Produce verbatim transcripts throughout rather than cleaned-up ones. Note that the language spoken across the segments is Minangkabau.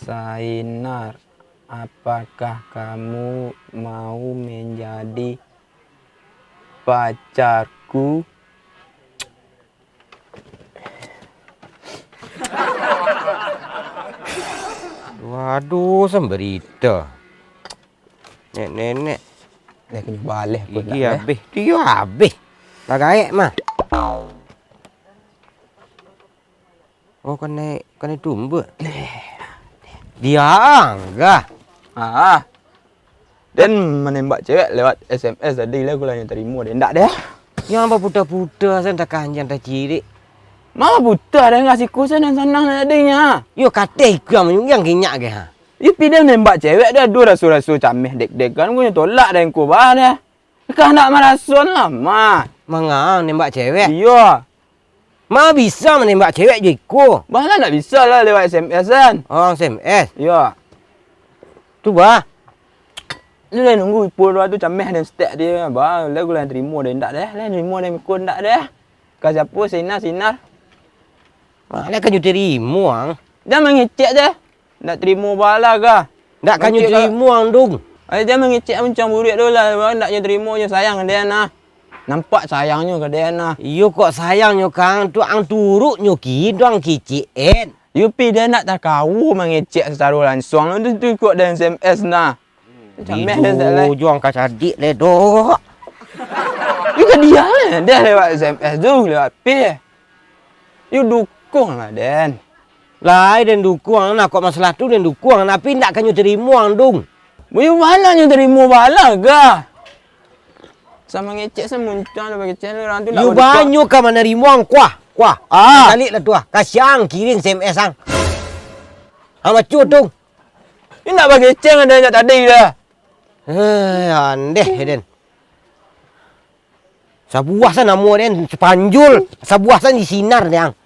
Sainar, apakah kamu mau menjadi pacarku? Waduh, sambarita. Nek-nenek. Dah kena baleh pun. Gigi lah, eh. Habih. Dia habih. Lah gaek mah. Oh, kanai, kanai tumbuak. Dianggah. Ah. Den manembak cewek lewat S M S tadi lah, aku lah nyo tarimo deh. Ndak deh. Yang baputa-puta sen takanjang tacirik. Mama puta deh, nggak siku sen yang sanang nak adanya. Yo, kateh ikam manyunggiang kinyak ke, ha? Yo, pi den nembak cewek deh, aduh, raso-raso cameh dek-dek kan, aku nyo tolak deh, engko bah deh. Kah ndak maraso lah, mah. Mangang nembak cewek? Iyo. Ma bisa manembak cewek jo iko? Bah lah, ndak bisa lah lewat S M S kan. Oh, S M S. Iyo. Tu bah. Ni lah nunggu ipo dua tu cameh dan stek dia. Bah, lah aku lah tarimo deh, ndak deh. Lah tarimo deh, iko ndak deh. Ka siapo, Sinar, Sinar? Mana kan nyo tarimo, ang? Jan mangecek deh. Ndak tarimo bala kah? Ndak ka nyo tarimo, ang, Dung. Ayo, jan mangecek mancang buruak tu lah. Ndak nyo tarimo, nyo sayang ka den nah. Nampak sayangnyo ka den nah. Iyo, kok sayangnyo, Kang. Tu ang turuknyo kidang kicik en. Yo pi, den ndak takawo mangecek sacaro lansuang. Tu, tu kok den S M S nah. Cameh den dak lai. Tido jo ang ka cadik le, Dok. Yo ka diam lah, den lewat S M S tu, lewat P. Yo dukuang lah, den. Lai den dukuang, nah, kok masalah tu den dukuang, tapi ndak ka nyo tarimo ang, Dung. Buyo bala nyo tarimo bala kah? Samo ngecek, samo muncang lah, bagecek lah, urang tu ndak. Yo badukuang. Banyo ka manarimo ang, kuah, kuah. Ah. Balik lah tu ah. Kasiang kirim S M S ang. Ha, macu tu. Yo ndak bagecek ang dari tadi dah. Eh, andeh, den. Sabuah sa namo den, Sapanjul. Sabuah sa di Sinar, dang.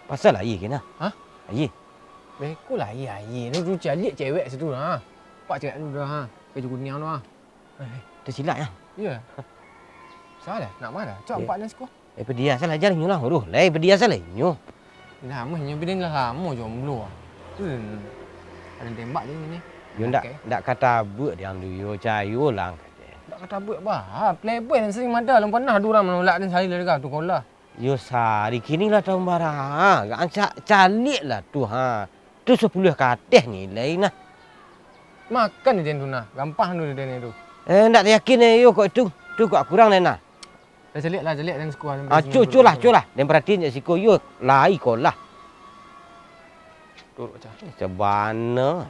Pasal aia kena? Hah? Aia. Beko lah aia, aia. Lu tu caliak cewek situ, ha. Pak cewek tu dah, ha. Baju kuniang tu, ha. Eh, eh. Tersilap, ya? Iya. Salah, nak mana? Cok, ya. Empat dan siko. Eh, padiah salah, jar inyo lah. Aduh, lai padiah salah inyo. Lah, mah inyo bini lah lamo jomblo. Hmm. Ada tembak je ni. Yo, ndak, oke. Ndak kata buat dia tu, yo, cayo lah angkat dia. Ndak kata buat bah. Ha, playboy nan sering mada, lom pernah ada urang manolak dan salah lega tu kolah. Yo, sari kini lah tahun bara. Ha, gak ancak calik lah tu, ha. Tu sapuluah kateh nilai nah. Makan je tu nah, gampang tu dia ni tu. Eh, ndak yakin eh, yo kok tu. Tu kok kurang deh nah. Dah caliak lah, caliak dan siko. Ah, cu, cu lah, cu lah. Dan perhatiin je siko, yo, lai ko lah. Turuk cah. Sabana.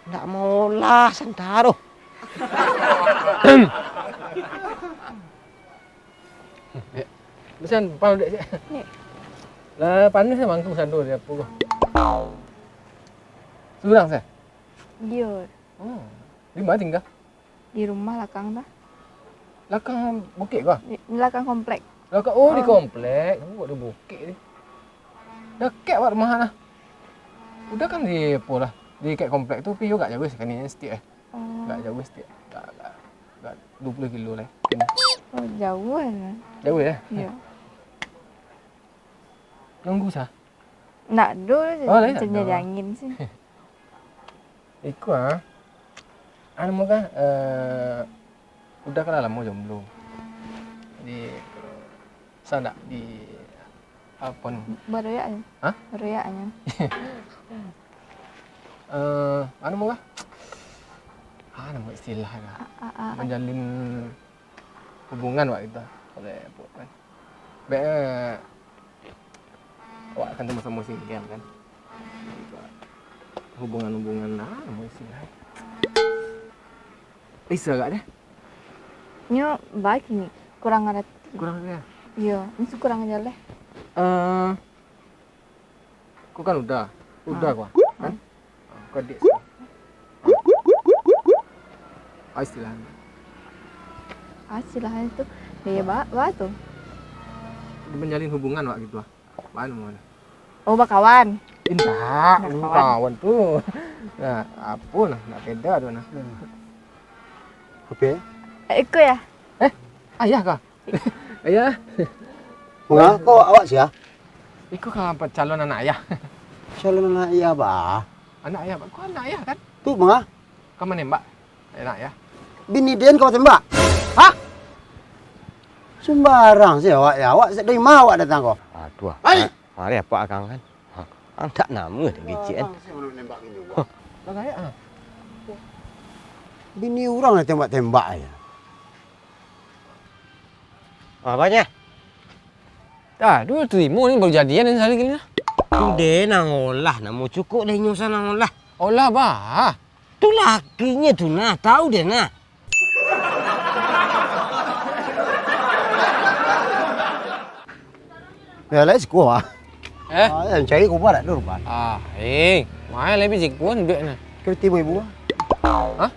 Ndak mau lah santaro. Dek. Pesan, pau dek, cek. Dek. Lah, panas lah mangkuk sado dia, apa ko. Surang, sah? Iyo. Hmm. Di mana tinggal? Di rumah lakang tu. Lakang bukik ko? Di lakang komplek. Lakang, oh, di komplek. Oh, ada bukik ni. Dakek awak rumah nah. Udah kan di apa lah? Di kek komplek tu, tapi yo gak jauh sekali ni setiap eh. Oh. Gak jauh setiap. Gak, gak, gak dua puluh kilo lah. Oh, jauh lah. Jauh ya? Iya. Nunggu sah? Ndak ado, oh, lah, macam ndak nyari ado angin sih. Iko ah. Anu mah, eh, udah kan lamo jomblo. Jadi, sa ndak di apa ni? Baroyak aja. Hah? Baroyak aja. Eh, anu mah? Ah, nama istilah dah. A, a, a, a. Menjalin hubungan wak gitu. Oleh apa kan? Be, eh, awak kan sama-sama single kan. Hubungan-hubungan lah, nama istilah. Bisa gak deh? Nyo baik ni, kurang ngerti. Kurang ya? Iya, mesti kurang aja lah. Eh, kau kan udah, udah kau kan? Kau dek. Ah, istilahnya. Ah, istilahnya tu, ya, ba, ba tu. Menjalin hubungan wak gitu ah. Apaan namanya? Oh, bakawan. Indak, bakawan. Kawan tu. Nah, apa nah? Nak beda tu nah. Hmm. Oke. Iko ya? Eh, ayah kah? Ayah. Manga, ko awak sia? Iko ka calon anak ayah. Calon anak ayah, bah. Anak ayah, bah. Ko anak ayah, kan? Tu, manga? Ka manembak anak ayah. Bini den ka batembak? Hah? Sumbarang se awak ya. Awak dari ma awak datang ko? Aduh, hai! Ari apak akang kan? Ha, ang tak nama dah kecek kan? Sumbarang se awak nembak bini awak. Lah gaek ah. Bini urang lah tembak-tembak aja. Apanya? Dah, dulu tarimo ni baru jadian ni sahari kini lah. Tu deh nang olah, namo cukuik deh inyo sa nang olah. Olah bah. Tu lakinyo tu nah, tahu deh nah. Ya, lai siko ah. Eh? Ah, yang cari kubar tak dulu, Bang. Ah, eh. Main lebih siko duit nah. Kau timo ibu ah? Hah?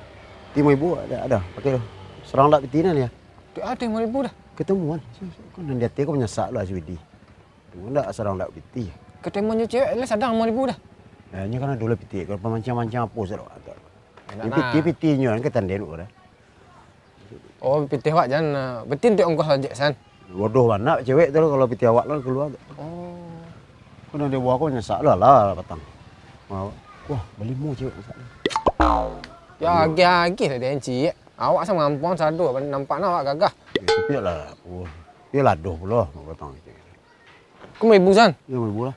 Timo ibu ada, ada. Pakai tu. Serang dak piti nah dia. Tu ada lima ribu dah. Ketemuan. Kau nanti hati kau menyesak lah, Swidi. Tu ndak sadang ndak piti. Ketemuan jo cewek lah sadang lima ribu dah. Nah, nyo kan ado lah piti, kalau pamancang-mancang apo sadang. Enak nah. Piti-piti nyo kan ketan dek dah. Oh, pitih awak jan, eh, betin tu ongkos ojek san. Bodoh bana cewek tu kalau pitih awak lah kalua tu. Oh. Kau nanti buah kau nyesak lah, lah patang. Wah, wah, balimo cewek nyesak. Ya, agih-agih lah dia, Encik. Awak sa mampuang sado, nampak nah awak gagah. Ya, tapi lah, oh, dia ladoh pulo, patang. Kau mau ibu san? Ya, mau ibu lah.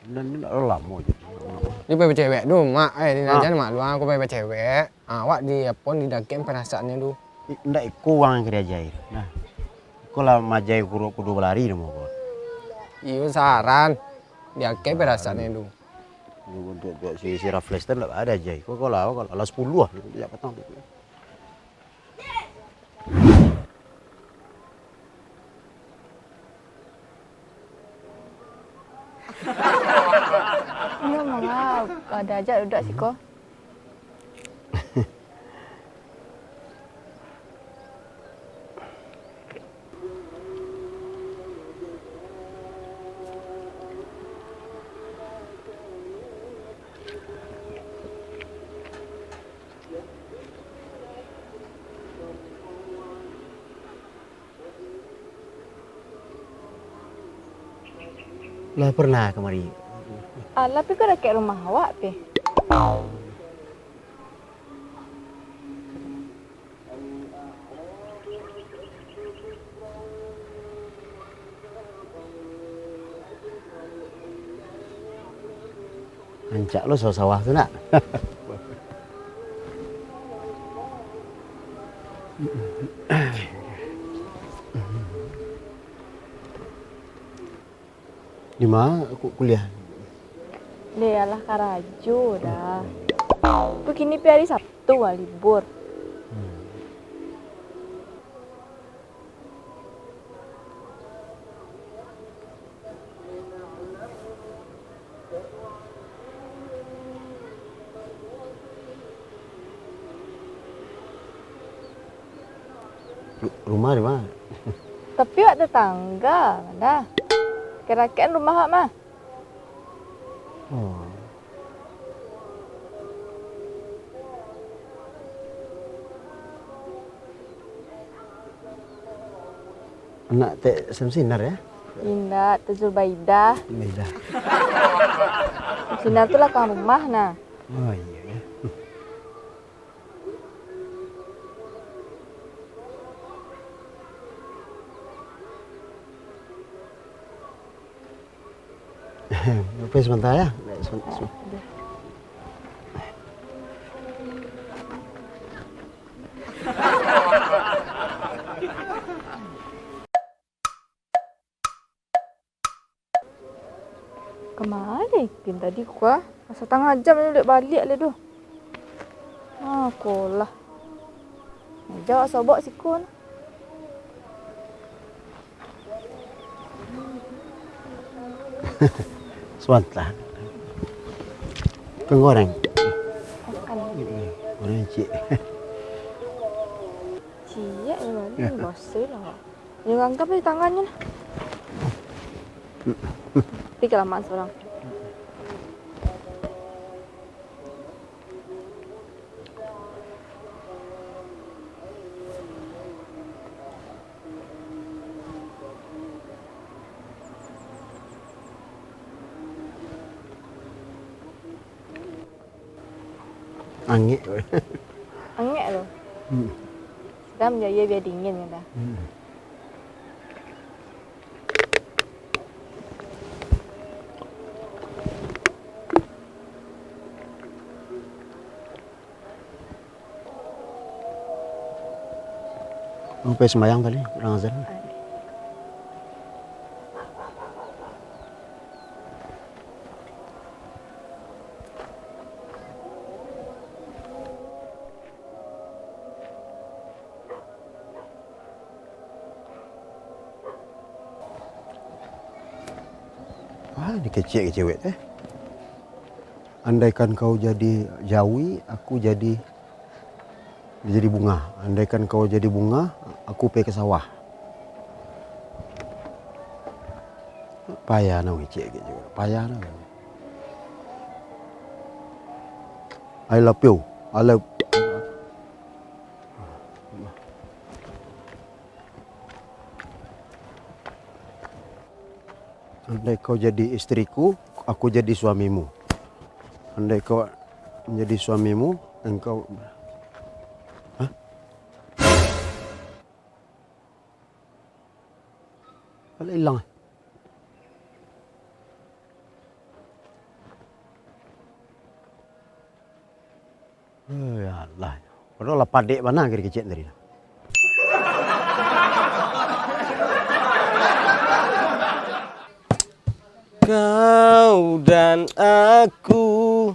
Dan ni ndak lamo je. Dia pai bacewek tu, mak, eh, dia Ah. Jan mak luang, aku pai bacewek. Ah, awak di apo, di dakek perasaannyo tu. I-, ndak iko urang nan ka diajai. Nah. Iko lah majai kuro kudo balari namo ko. Iyo saran. Di dakek perasaannyo tu. Untuk, untuk si, si Raffles tu ndak ada ajai. Ko, ko lah, ko lah sepuluh lah. Dia patang tu. Inyo manga, ada aja duduak siko. Lah pernah kamari. Alah, pi ka dakek rumah awak, pi. Rancak lo sawah-sawah tu, nak. Di ma ku-, kuliah? Deh, alah karajo dah. Tu kini pi hari Sabtu lah, libur. Hmm. Ru-, rumah di ma? Tapi awak tetangga, dah. Karakekan rumah awak mah. Oh. Anak Tek Samsinar, ya? Indak, Tek Zubaidah. Zubaidah. Samsinar tu lakang rumah, nah. Oh, iya, ya. Oke, sebentar ya. Seben-, seben-, Kama Ipin tadi ko ah? Asa tangah jam nyo dek baliak lai doh. Ah, ko lah. Meja awak sobok siko nah. Sabanta. Kan goreng. Makan. Goreng ciek. Ciek lah, basah lah. Nyo ganggam di tangannyo nah. Tapi kalamaan surang. Angek. Angek tu. Hmm. Siram jo aia bia dingin, kata. Hmm. Sampai sembahyang tadi, urang azan. Ah, dikecek-kecek cewek teh. Andaikan kau jadi jawi, aku jadi, jadi bunga. Andaikan kau jadi bunga, aku pai ka sawah. Payah nak ngecek-kecek cewek. Payah nak. I love you. I love. Andai kau jadi istriku, aku jadi suamimu. Andai kau menjadi suamimu, engkau, hah? Alah ilang. Eh, ya Allah. Padahal lah padek bana kecek tadi. Kau dan aku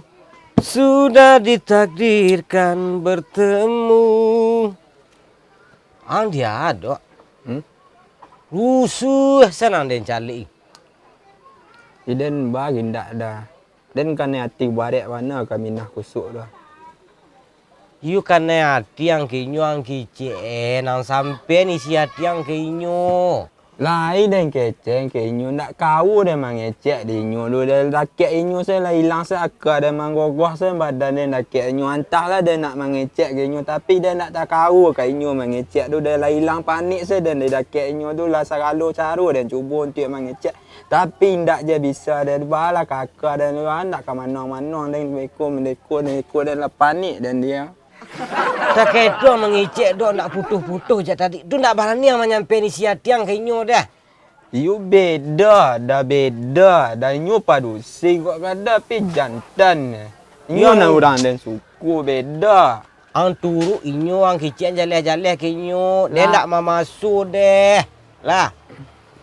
sudah ditakdirkan bertemu. Ang dia, Dok. Hmm? Rusuah sanang den caliak. Iden bagindak dah. Den kanai ati barek bana ka Minah Kusuk tu. Iyo kanai ati ang ka inyo, ang kicek, eh, nan sampai isi ati ang ka inyo. Lai den kecek ka inyo, ndak kawa den mangecek di inyo tu, dari dakek inyo se lah ilang se aka, den manggogoh se badan den dakek inyo, antahlah den nak mangecek ka inyo, tapi den ndak takawa ka inyo mangecek tu, den lah ilang panik se den dari dakek inyo tu, lah sagalo caro den cubo untuak mangecek. Tapi indak je bisa den, balah kaka den tu, ndak ka manuang-manuang den, beko mendeko, mendeko den lah panik den dia. Takah itu ang mangecek Dok, ndak putuih-putuih jak tadi tu, ndak barani ang manyampai isi ati ang ka inyo dah. Iyo beda, dah beda, dah inyo padusi kok kada pi jantan. Inyo nan urang den suku beda. Ang turuik inyo, ang kicek jaleh-jaleh ka inyo, den ndak mamaso deh. Lah,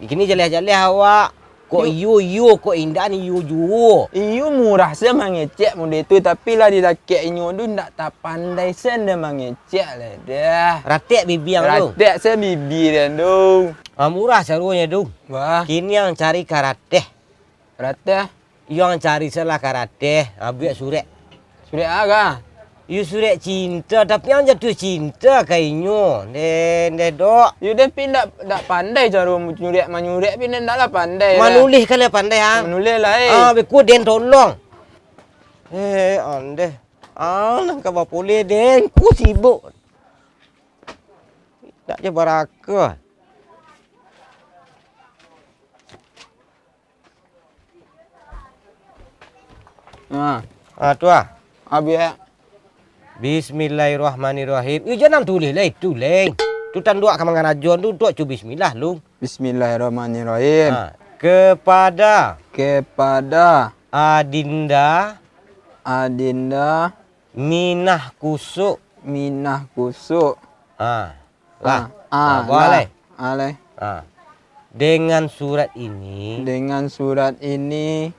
kini jaleh-jaleh awak. Kok iyo, iyo, kok indak, iyo juo. Iyo murah se mangecek model tu, tapi lah di dakek inyo tu ndak tapandai se den mangecek lah dah. Ratek bibi ang tu. Ratek se bibi den tu. Ah, murah caronyo tu. Wah. Kini ang cari karateh. Karateh? Iyo ang cari salah karateh, ha, buek surek. Surek a ka? Iyo surek cinta, tapi ang jatuah cinta ka inyo. Ndeh, ndeh, Dok. Iyo den pi ndak, ndak pandai caro manyurek, manyurek pi den ndak lah pandai lah. Manulih kan lah pandai, ha? Manulih lah, eh. Ah, beko den tolong. Eh, andeh. Ah, nan ka bapulih den, ku sibuk. Ndak je baraka. Nah. Ah, tu ah. Abih. Bismillahirrahmanirrahim. Iyo, jan ang tulih lah itu, Leng. Tu tanduak ka mangarajoan tu, tu cu bismillah lu. Bismillahirrahmanirrahim. Ha. Kepada. Kepada. Adinda. Adinda. Minah Kusuk. Minah Kusuk. Ha. Lah. Ah, ah, lah. Alai. Alai. Ah. Dengan surat ini, dengan surat ini,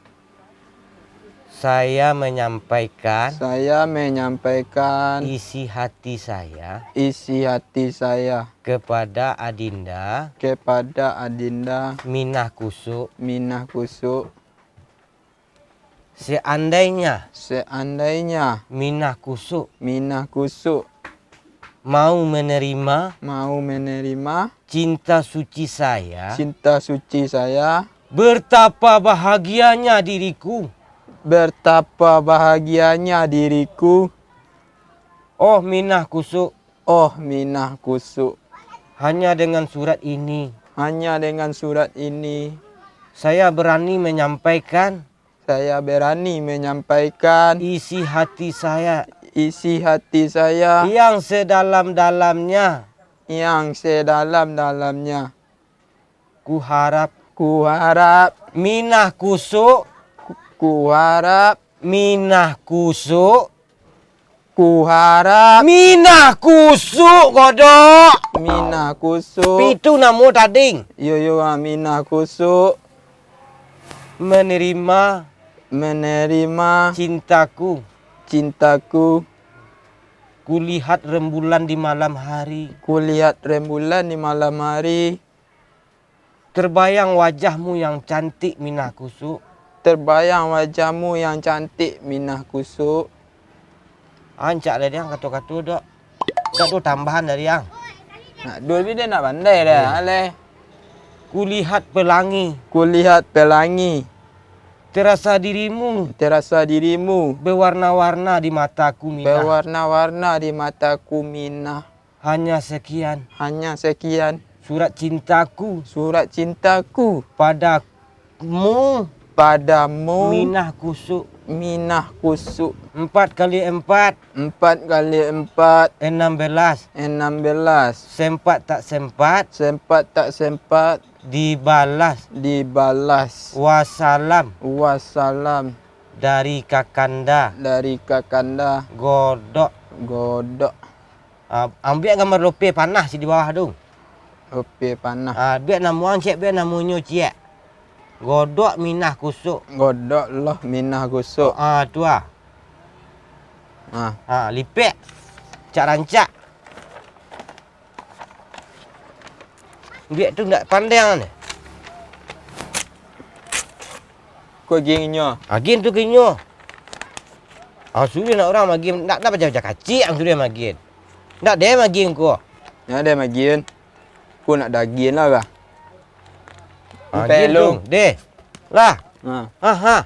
saya menyampaikan, saya menyampaikan isi hati saya, isi hati saya kepada Adinda, kepada Adinda Minah Kusuk, Minah Kusuk. Seandainya, seandainya Minah Kusuk, Minah Kusuk mau menerima, mau menerima cinta suci saya, cinta suci saya, betapa bahagianya diriku, betapa bahagianya diriku. Oh Minah Kusuk, oh Minah Kusuk. Hanya dengan surat ini, hanya dengan surat ini, saya berani menyampaikan, saya berani menyampaikan isi hati saya, isi hati saya. Yang sedalam-dalamnya. Yang sedalam-dalamnya. Kuharap. Kuharap. Minah kusuk. Ku-, kuharap. Minah kusuk. Kuharap. Minah kusuk, Godok. Minah kusuk. Pitu namo tading. Iyo, iyo, ah, minah kusuk. Menerima. Menerima. Cintaku. Cintaku. Kulihat rembulan di malam hari. Kulihat rembulan di malam hari. Terbayang wajahmu yang cantik, Minah Kusuk. Terbayang wajahmu yang cantik, Minah Kusuk. Rancak lah, Diang, kato-kato dok. Dak do tambahan dari Ang. Nak do, tapi dia nak pandai dah, Iya. aleh. Kulihat pelangi. Kulihat pelangi. Terasa dirimu. Terasa dirimu. Berwarna-warna di mataku, Minah. Berwarna-warna di mataku, Minah. Hanya sekian. Hanya sekian. Surat cintaku. Surat cintaku. Padamu. Padamu. Minah Kusuk. Minah Kusuk. Empat kali empat. Empat kali empat. Enam belas. Enam belas. Sempat tak sempat. Sempat tak sempat. Dibalas. Dibalas. Wassalam. Wassalam. Dari Kakanda. Dari Kakanda. Godok. Godok. Ah, ambiak gambar lope panah si di bawah tu. Lope panah. Ah, biak namo ang ciek, biak namonyo ciek. Godok Minah Kusuk. Godok loh Minah Kusuk. Ah, tu ah. Ah. Ah, lipek. Cak rancak. Biak tu ndak pandang ni. Ko gin inyo. Agin tu gin inyo. Ah, sudah nak urang magin, ndak, ndak pacah-pacah kacik ang sudah magin. Ndak deh magin ko. Ndak deh magin. Ko nak dagin lah kah? Agin tu, deh. Lah. Ha. Ha, ha.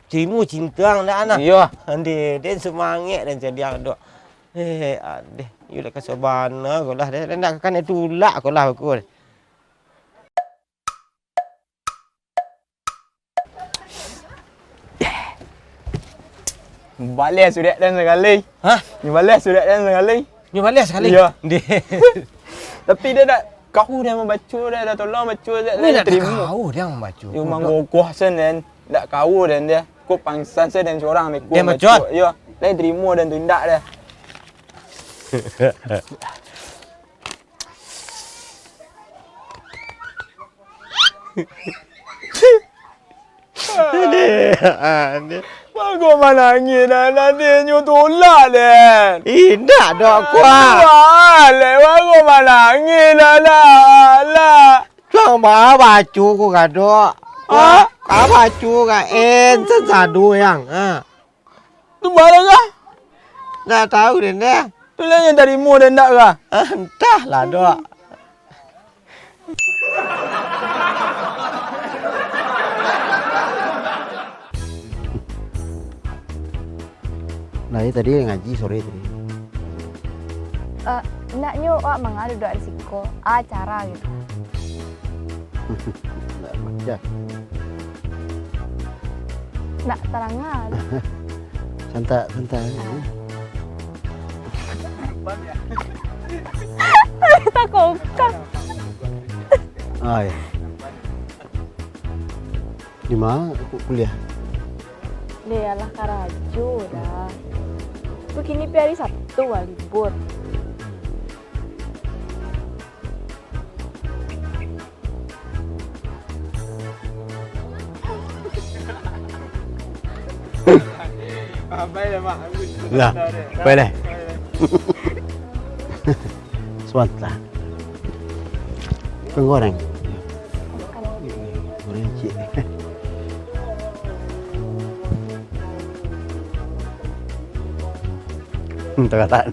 Timu cintang dah nah. Iyo. Ande, den semangat dan cadiang dok. Eh, adeh, iyo lah kasobana ko lah, deh. Den dak kakan tulak ko lah ko. Baleh surat den sakali. Hah? Nyo baleh surat den sakali. Nyo baleh sakali? Iyo. Deh. Tapi dia dak kahu dia mambaco, dia dah tolong baco, dia Ni dah dak tarimo. Kahu dia mambaco. Yo manggogoh sen den. Dak kahu den dia. Ko pangsan sen den surang beko Dia mambaco. Bacot? Iyo. Lai tarimo den tu indak dia. Adeh, adeh. Bago manangih dah, dah deh, nyo tolak deh. Indak dok kuah. Wah, leh, bago manangih dah, dah, lah. Cuang ba baco ko gadok. Ha? Ka baco ka en sensado yang. Ha. Tu bala kah? Ndak tahu den deh. Tu lah yang tarimo den ndak kah? Ah, entahlah, Dok. Nah, tadi ngaji sore tadi. Eh, naknyo awak manga duduak di siko, acara gitu. Ndak pacah. Ndak taranga. Santai, santai. Ah. Takokah. Ah, ya. Di ma ku-, kuliah? Deh, alah karajo dah. Tu kini pi hari Sabtu lah, libur. Lah, pai lah. Suat lah. Ikan goreng. Goreng ciek. Hmm, tagatan.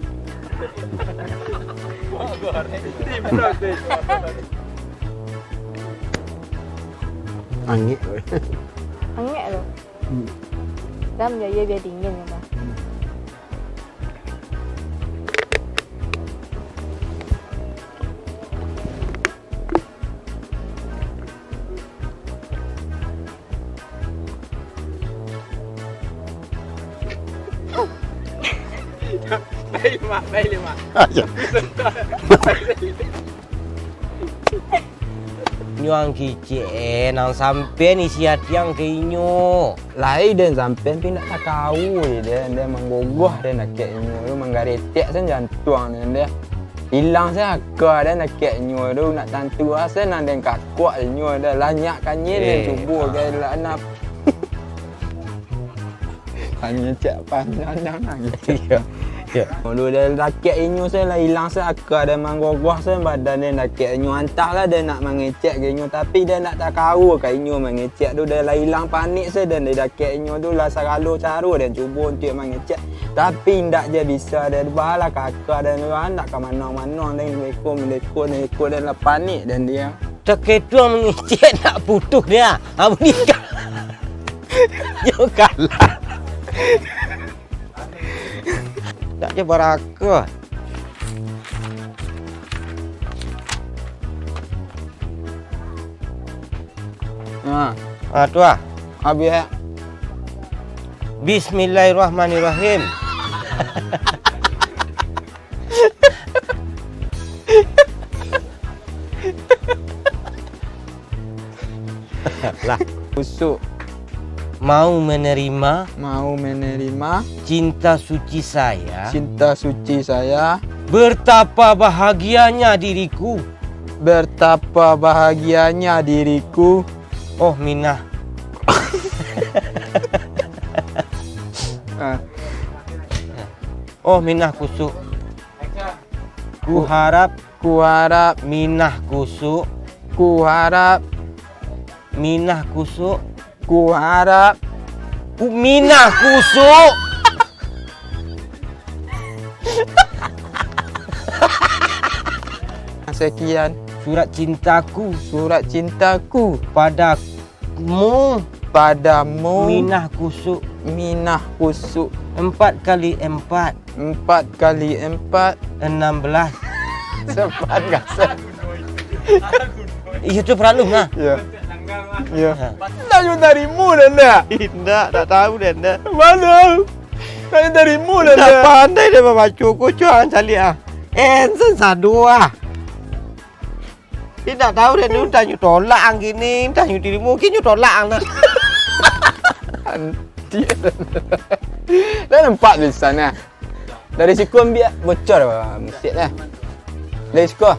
Angek. Angek tu? Hmm. Dah menjadi biar dingin ya, Bang. Mak, baik, Mak. Ayo. Inyo ang kicik, eh, nan sampai isi ati ang ka inyo. Lai den sampai, tapi ndak takawo je den, den manggogoh den dakek inyo tu, manggaretek sen jantuang den, den. Ilang sen aka den dakek inyo tu, nak tantu asa nan den kakuak inyo, den lanyak kanyie den Eh, cubo ah. Gai lah nap. Mangecek panjang-panjang lah gitu. Iya, iya. Dulu den dakek inyo sen lah ilang sen aka den manggogoh sen badan den dakek inyo. Antahlah den nak mangecek ka inyo, tapi den ndak takawo ka inyo mangecek tu, den lah ilang panik sen den di dakek inyo tu lah sagalo caro den cubo untuak mangecek. Tapi ndak je bisa den, balah kaka den tu, ah, ndak ka mano-mano den, leko, meleko, leko den lah panik den dia. Takah tu mangecek nak putuih dia. Abu nikah. Yo kalah. Ndak je baraka. Nah. Ah, tu ah. Habis, eh. Bismillahirrahmanirrahim. Lah. Kusuk. Mau menerima. Mau menerima. Cinta suci saya. Cinta suci saya. Betapa bahagianya diriku. Betapa bahagianya diriku. Oh, Minah. Ah. Oh, Minah kusuk. Kuharap. Kuharap. Minah kusuk. Kuharap. Minah kusuk. Kuharap. Ku-, Minah kusuk. Sekian. Surat cintaku. Surat cintaku. Pada Mu. Padamu. Minah kusuk. Minah kusuk. Empat kali empat. Empat kali empat. Enam belas. Sempat kasar. Iyo tu peralun nah. Ya. Ya. Ha. Nak yo tarimu dah ndak? Indak, tak tahu dah ndak. Mana? Nak yo tarimu dah ndak? Indak pandai dia babaco, kocok ang caliak ah. Eh, sen sado ah. Indak tahu dek tu, entah nyo tolak ang kini, entah nyo tirimu, kini nyo tolak ang nah. Antiak. Dah nampak tulisan nah. Dari siko ambiak bocor, ah, musik nah. Dari siko.